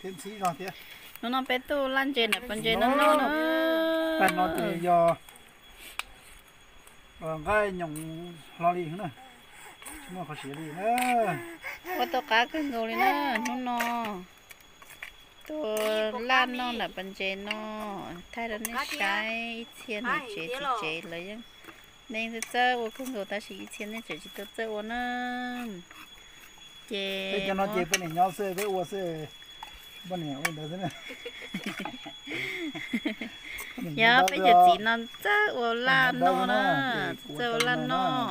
Hnub no peb tuaj laj ntses ntawm pas ntses no noj na. Tag no ces yog nqaij nyoos hlo li na, tsis muaj qhov siav li na. Ua tau qab kawg nkaus li na hnub no. Tuaj laj noj ntawm pas ntses no, thaij rau nej saib ib txhia niam tsev txiv tsev lawv yeej, nej yeej txawj txawj ua kawg nkaus tab sis ib txhia nej tseem tsis tau txawj ua na. Ces peb cov no ces poj niam nyob xwb peb ua xwb, poj niam ua li ntawd xwb na. Yog peb cov txiv no txawj ua laj noj na, txawj ua laj noj.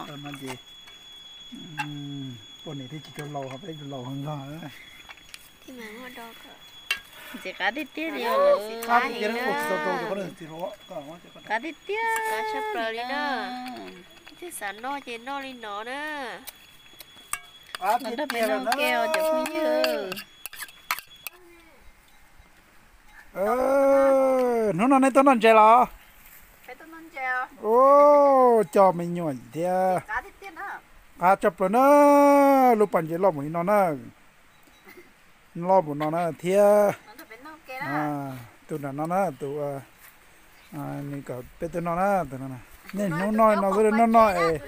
Poj niam thiaj tsis tau laus, peb laus heev zog. Ntxim qab tiag tiag li, qab tiag tiag li na. Twb xav noj ces noj li no na. Los nrog peb noj ke os cov phooj ywg. Hnub no nej tuaj noj ntses los? Ua coj me nyuam thiab. Qab tshaj plaws na, lub pas ntses loj npaum li no na. Loj npaum no na thiab. Tus nram no na, tus nws kom peb tuaj noj na, tus no. Niaj hnub noj no xwb, noj noj es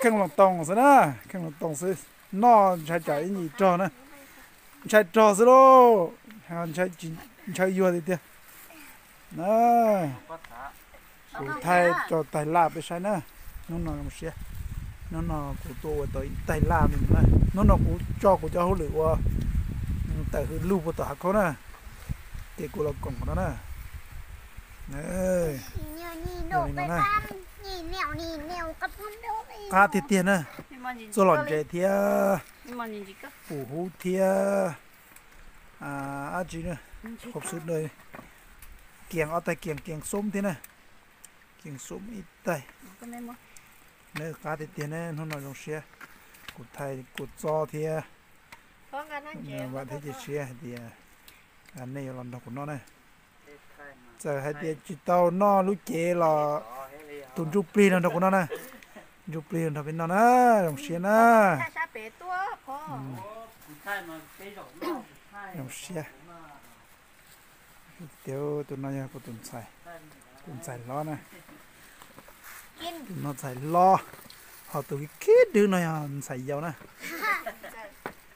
kheej los toos xwb na, kheej los toos xwb. Noj ntshai tsam ib ntsis rog na, ntshai rog xwb lauj, ntshai yuag tiag tiag na. Kuv thaij tso tais laj peb saib na. Hnub no zoo siab, hnub no kuv tuaj ua tau ib tais laj no na. Hnub no kuv tso kuv cov hauj lwm ua tawm hws lug puag tom hav khaub na, ces kuv los koom no na. Li no na, qab tiag tiag na, txuaj lom ntses thiab, pum hub thiab, ab tsi, kias ob tais kias, kias xoob thiab na, kias xoob ib tais. Qab tiag tiag ne, hnub no zoo siab, kuv thaij kuv txob thiab, vam thiab cia siab hais tias nej yuav los nrog kuv noj na. Txawm hais tias tsis tau noj lub cev los tus ntsuj plig los nrog kuv noj na, ntsuj plig los nrog peb noj na, zoo siab na. Zoo siab. Tias tus no yog kuv tus ntxhais, tus ntxhais hlob na. Tus no ntxhais hlob, ho tus khib dwb no yog ntxhais yau na.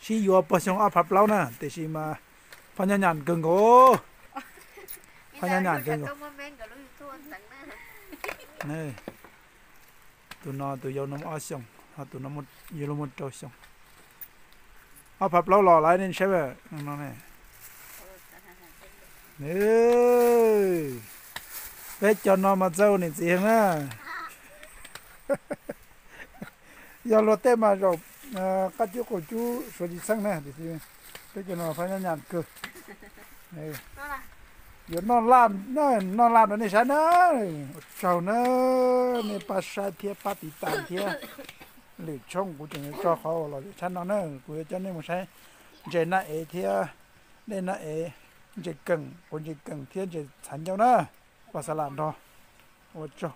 Sib yuav puag xyoo ob phav plaub na, tiam sis mas phaj nyob nyam kawg nkaus, phaj nyob nyam kawg nkaus. Tus no tus yau no muaj ob xyoos, ho tus no yau luag muaj rau xyoo. Ob phav plaub los lawm nej saib no ne. Peb cov no mas txawj ua niam txiv heev na. Yog luag tej mas zaum qab cub qaum cub suav tsis txheej na, tiam sis peb cov no phaj nyob nyam kawg. Yuav noj laj, noj laj rau nej saib na. Ua tsaug na, nej pab saib thiab pab tiv tas thiab. Lwm tshooj kuv tseem yuav tso qhov uas lom zem tshaj no na, kuv yuav coj nej mus saib ntses naj ev thiab, dej naj ev, ntses keem, quav ntses keem thiab ntses txhav ncauj na. Pas xa las nrog. Ua tsaug.